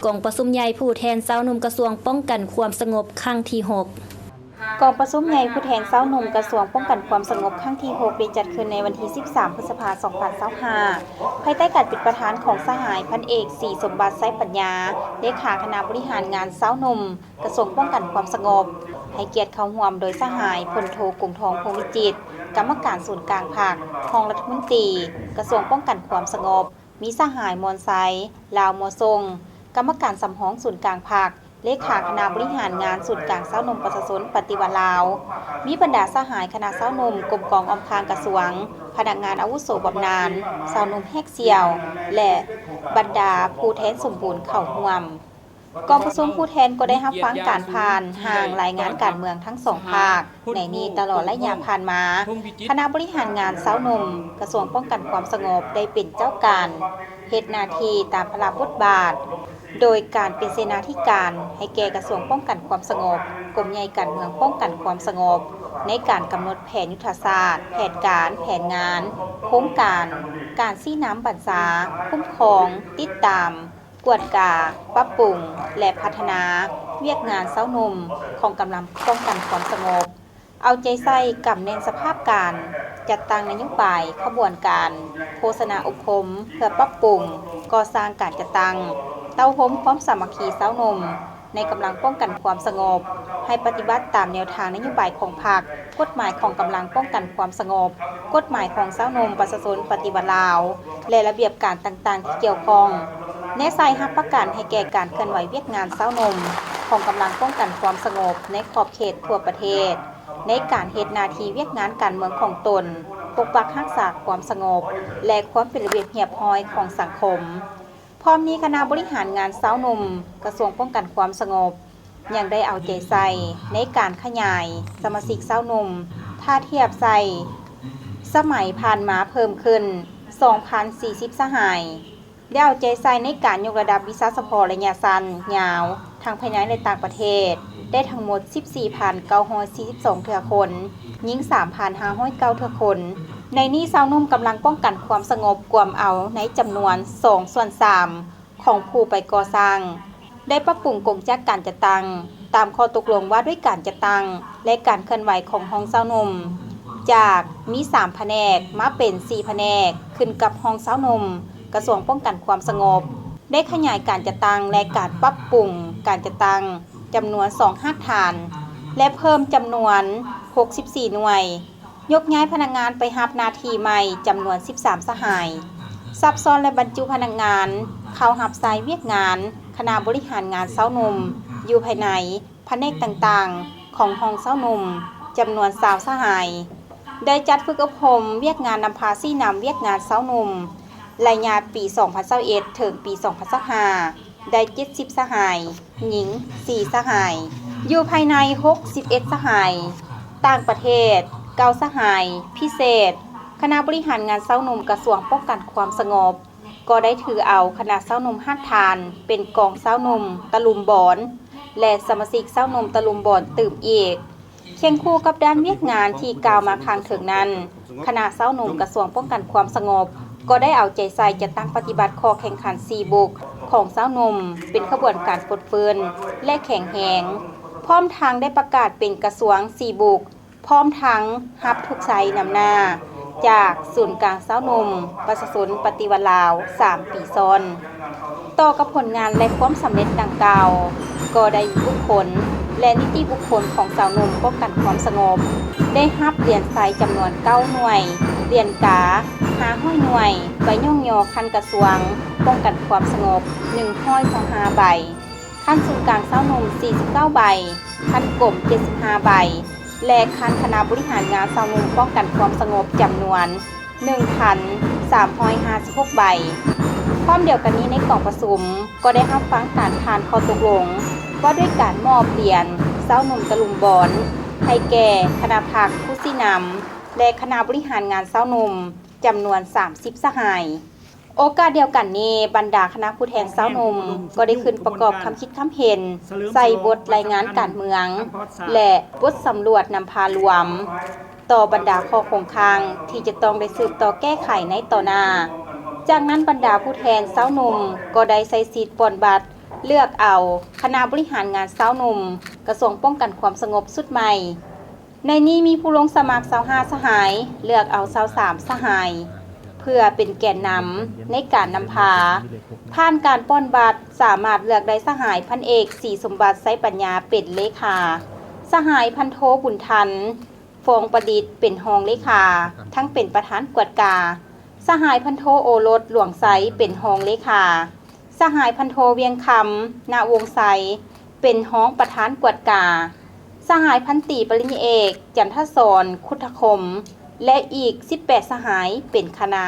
ກອງປະຊຸມໃຫຍ່ຜູ້ແທນຊາວໜຸ່ມກະຊວງປ້ອງກັນຄວາມສະຫງົບຄັ້ງທີຫົກ. ກອງປະຊຸມໃຫຍ່ຜູ້ແທນຊາວໜຸ່ມກະຊວງປ້ອງກັນຄວາມສະຫງົບຄັ້ງທີຫົກ ໄດ້ຈັດຂຶ້ນໃນວັນທີສິບສາມ ພຶດສະພາ ສອງພັນຊາວຫ້າ ພາຍໃຕ້ການເປັນປະທານຂອງສະຫາຍພັນເອກ ສີສົມບັດ ໄຊປັນຍາ ເລຂາຄະນະບໍລິຫານງານຊາວໜຸ່ມ ກະຊວງປ້ອງກັນຄວາມສະຫງົບ, ໃຫ້ກຽດເຂົ້າຮ່ວມໂດຍສະຫາຍ ພົນໂທ ກົງທອງ ພົງວິຈິດ ກຳມະການສູນກາງພັກ, ຮອງລັດຖະມົນຕີ ກະຊວງປ້ອງກັນຄວາມສະຫງົບ, ມີສະຫາຍ ມອນໄຊ ລາວມົວຊົງ ກຳມະການສຳຮອງສູນກາງພັກ, ເລຂາຄະນະບໍລິຫານງານສູນກາງຊາວໜຸ່ມປະຊາຊົນປະຕິວັດລາວ, ມີບັນດາສະຫາຍຄະນະຊາວໜຸ່ມກົມກອງອ້ອມຂ້າງກະຊວງ, ພະນັກງານອາວຸໂສບຳນານ, ຊາວໜຸ່ມແຮກສ່ຽວ ແລະ ບັນດາຜູ້ແທນສົມບູນເຂົ້າຮ່ວມ. ກອງປະຊຸມຜູ້ແທນກໍໄດ້ຮັບຟັງການຜ່ານຮ່າງລາຍງານການເມືອງທັງສອງພາກ. ໃນນີ້ຕະຫຼອດໄລຍະຜ່ານມາ, ຄະນະບໍລິຫານງານຊາວໜຸ່ມກະຊວງປ້ອງກັນຄວາມສະຫງົບໄດ້ເປັນເຈົ້າການເຮັດໜ້າທີ່ຕາມພາລະບົດບາດ, ໂດຍການເປັນເສນາທິການໃຫ້ແກ່ກະຊວງປ້ອງກັນຄວາມສະຫງົບ, ກົມໃຫຍ່ການເມືອງປ້ອງກັນຄວາມສະຫງົບ ໃນການກຳນົດແຜນຍຸດທະສາດ, ແຜນການ, ແຜນງານ, ໂຄງການ, ການຊີ້ນຳບັນຊາ, ຄຸ້ມຄອງ, ຕິດຕາມ, ກວດກາ, ປັບປຸງ ແລະ ພັດທະນາວຽກງານຊາວໜຸ່ມຂອງກຳລັງປ້ອງກັນຄວາມສະຫງົບ, ເອົາໃຈໃສ່ກຳແໜ້ນສະພາບການ, ຈັດຕັ້ງນະໂຍບາຍ, ຂະບວນການ, ໂຄສະນາອົບຮົມເພື່ອປັບປຸງ, ກໍ່ສ້າງການຈັດຕັ້ງ, ເຕົ້າໂຮມຄວາມສາມັກຄີຊາວໜຸ່ມ ໃນກຳລັງປ້ອງກັນຄວາມສະຫງົບ, ໃຫ້ປະຕິບັດຕາມແນວທາງນະໂຍບາຍຂອງພັກ, ກົດໝາຍຂອງກຳລັງປ້ອງກັນຄວາມສະຫງົບ, ກົດໝາຍຂອງຊາວໜຸ່ມປະຊາຊົນປະຕິວັດລາວ ແລະ ລະບຽບການຕ່າງໆທີ່ກ່ຽວຂ້ອງ, ແນໃສ່ຮັບປະກັນໃຫ້ແກ່ການເຄື່ອນໄຫວວຽກງານຊາວໜຸ່ມຂອງກຳລັງປ້ອງກັນຄວາມສະຫງົບໃນຂອບເຂດທົ່ວປະເທດ, ໃນການເຮັດໜ້າທີ່ວຽກງານການເມືອງຂອງຕົນ, ປົກປັກຮັກສາຄວາມສະຫງົບ ແລະ ຄວາມເປັນລະບຽບຮຽບຮ້ອຍຂອງສັງຄົມ. ພ້ອມນີ້ຄະນະບໍລິຫານງານຊາວໜຸ່ມກະຊວງປ້ອງກັນຄວາມສະຫງົບ ຍັງໄດ້ເອົາໃຈໃສ່ໃນການຂະຫຍາຍສະມາຊິກຊາວໜຸ່ມ ຖ້າທຽບໃສ່ສະໄໝຜ່ານມາເພີ່ມຂຶ້ນສອງພັນສີ່ສິບສະຫາຍ, ໄດ້ເອົາໃຈໃສ່ໃນການຍົກລະດັບວິຊາສະເພາະໄລຍະສັ້ນ, ຍາວ ທັງພາຍໃນ ແລະ ຕ່າງປະເທດ ໄດ້ທັງໝົດສິບສີ່ພັນເກົ້າຮ້ອຍສີ່ສິບສອງເທື່ອຄົນ, ຍິງສາມພັນຫ້າຮ້ອຍເກົ້າເທື່ອຄົນ. ໃນນີ້ຊາວໜຸ່ມກຳລັງປ້ອງກັນຄວາມສະຫງົບກວມເອົາໃນຈຳນວນສອງສ່ວນສາມຂອງຜູ້ໄປກໍ່ສ້າງ, ໄດ້ປັບປຸງກົງຈັກການຈັດຕັ້ງຕາມຂໍ້ຕົກລົງວ່າດ້ວຍການຈັດຕັ້ງ ແລະ ການເຄື່ອນໄຫວຂອງຫ້ອງຊາວໜຸ່ມ ຈາກມີສາມພະແນກມາເປັນສີ່ພະແນກ ຂຶ້ນກັບຫ້ອງຊາວໜຸ່ມ ກະຊວງປ້ອງກັນຄວາມສະຫງົບ ໄດ້ຂະຫຍາຍການຈັດຕັ້ງ ແລະ ການປັບປຸງການຈັດຕັ້ງ ຈຳນວນສອງຮາກຖານ ແລະ ເພີ່ມຈຳນວນຫົກສິບສີ່ໜ່ວຍ, ຍົກຍ້າຍພະນັກງານໄປຮັບໜ້າທີ່ໃໝ່ຈຳນວນສິບສາມສະຫາຍ, ສັບຊ້ອນ ແລະ ບັນຈຸພະນັກງານເຂົ້າຮັບໃຊ້ວຽກງານຄະນະບໍລິຫານງານຊາວໜຸ່ມ ຢູ່ພາຍໃນພະແນກຕ່າງໆຂອງຫ້ອງຊາວໜຸ່ມ ຈຳນວນຊາວສະຫາຍ, ໄດ້ຈັດຝຶກອົບຮົມວຽກງານນຳພາຊີ້ນຳວຽກງານຊາວໜຸ່ມ ໄລຍະປີສອງພັນຊາວເອັດ ເຖິງປີສອງພັນຊາວຫ້າ ໄດ້ເຈັດສິບສະຫາຍ, ຍິງສີ່ສະຫາຍ, ຢູ່ພາຍໃນຫົກສິບເອັດສະຫາຍ, ຕ່າງປະເທດເກົ້າສະຫາຍ, ພິເສດ ຄະນະບໍລິຫານງານຊາວໜຸ່ມກະຊວງປ້ອງກັນຄວາມສະຫງົບ ກໍໄດ້ຖືເອົາຄະນະຊາວໜຸ່ມຮາກຖານເປັນກອງຊາວໜຸ່ມຕະລຸມບອນ ແລະ ສະມາຊິກຊາວໜຸ່ມຕະລຸມບອນຕື່ມອີກ. ຄຽງຄູ່ກັບດ້ານວຽກງານທີ່ກ່າວມາຂ້າງເທິງນັ້ນ, ຄະນະຊາວໜຸ່ມກະຊວງປ້ອງກັນຄວາມສະຫງົບ ກໍໄດ້ເອົາໃຈໃສ່ຈັດຕັ້ງປະຕິບັດຂໍ້ແຂ່ງຂັນສີ່ບຸກຂອງຊາວໜຸ່ມ ເປັນຂະບວນການຟົດຟື້ນ ແລະ ແຂງແຮງ, ພ້ອມທັງໄດ້ປະກາດເປັນກະຊວງສີ່ບຸກ ພ້ອມທັງຮັບທຸກໄຊນຳໜ້າຈາກສູນກາງຊາວໜຸ່ມປະຊາຊົນປະຕິວັດລາວສາມປີຊ້ອນ. ຕໍ່ກັບຜົນງານ ແລະ ຄວາມສຳເລັດດັ່ງກ່າວ, ກໍໄດ້ມີບຸກຄົນ ແລະ ນິຕິບຸກຄົນຂອງຊາວໜຸ່ມປ້ອງກັນຄວາມສະຫງົບ ໄດ້ຮັບຫຼຽນໄຊຈຳນວນເກົ້າໜ່ວຍ, ຫຼຽນກາຫ້າຮ້ອຍໜ່ວຍ, ໃບຍ້ອງຍໍຂັ້ນກະຊວງປ້ອງກັນຄວາມສະຫງົບໜຶ່ງຮ້ອຍຊາວຫ້າໃບ, ຂັ້ນສູນກາງຊາວໜຸ່ມສີ່ສິບເກົ້າໃບ, ຂັ້ນກົມເຈັດສິບຫ້າໃບ ແລະ ຂັ້ນຄະນະບໍລິຫານງານຊາວໜຸ່ມປ້ອງກັນຄວາມສະຫງົບຈຳນວນໜຶ່ງພັນສາມຮ້ອຍຫ້າສິບຫົກໃບ. ພ້ອມດຽວກັນນີ້, ໃນກອງປະຊຸມກໍໄດ້ຮັບຟັງການຜ່ານຂໍ້ຕົກລົງວ່າດ້ວຍການມອບຫຼຽນຊາວໜຸ່ມຕະລຸມບອນໃຫ້ແກ່ຄະນະພັກຜູ້ຊີ້ນຳ ແລະ ຄະນະບໍລິຫານງານຊາວໜຸ່ມ ຈຳນວນສາມສິບສະຫາຍ. ໂອກາດດຽວກັນນີ້, ບັນດາຄະນະຜູ້ແທນຊາວໜຸ່ມກໍໄດ້ຂຶ້ນປະກອບຄຳຄິດຄຳເຫັນໃສ່ບົດລາຍງານການເມືອງ ແລະ ບົດສຳຫຼວດນຳພາລວມ ຕໍ່ບັນດາຂໍ້ຄົງຄ້າງທີ່ຈະຕ້ອງໄດ້ສືບຕໍ່ແກ້ໄຂໃນຕໍ່ໜ້າ. ຈາກນັ້ນ, ບັນດາຜູ້ແທນຊາວໜຸ່ມກໍໄດ້ໃຊ້ສິດປ່ອນບັດ ເລືອກເອົາຄະນະບໍລິຫານງານຊາວໜຸ່ມ ກະຊວງປ້ອງກັນຄວາມສະຫງົບຊຸດໃໝ່. ໃນນີ້ມີຜູ້ລົງສະໝັກຊາວຫ້າສະຫາຍ, ເລືອກເອົາຊາວສາມສະຫາຍ ເພື່ອເປັນແກນນຳໃນການນຳພາ. ຜ່ານການປ່ອນບັດ, ສາມາດເລືອກໄດ້ສະຫາຍພັນເອກ ສີສົມບັດ ໄຊປັນຍາ ເປັນເລຂາ, ສະຫາຍພັນໂທ ບຸນທັນ ຟອງປະດິດ ເປັນຮອງເລຂາ ທັງເປັນປະທານກວດກາ, ສະຫາຍພັນໂທ ໂອລົດ ຫຼວງໄຊ ເປັນຮອງເລຂາ, ສະຫາຍພັນໂທ ວຽງຄຳ ນະວົງໄຊ ເປັນຮອງປະທານກວດກາ, ສະຫາຍພັນຕີປະລິນຍາເອກ ຈັນທະສອນ ຄຸດທະຄົມ ແລະ ອີກສິບແປດສະຫາຍເປັນຄະນະ.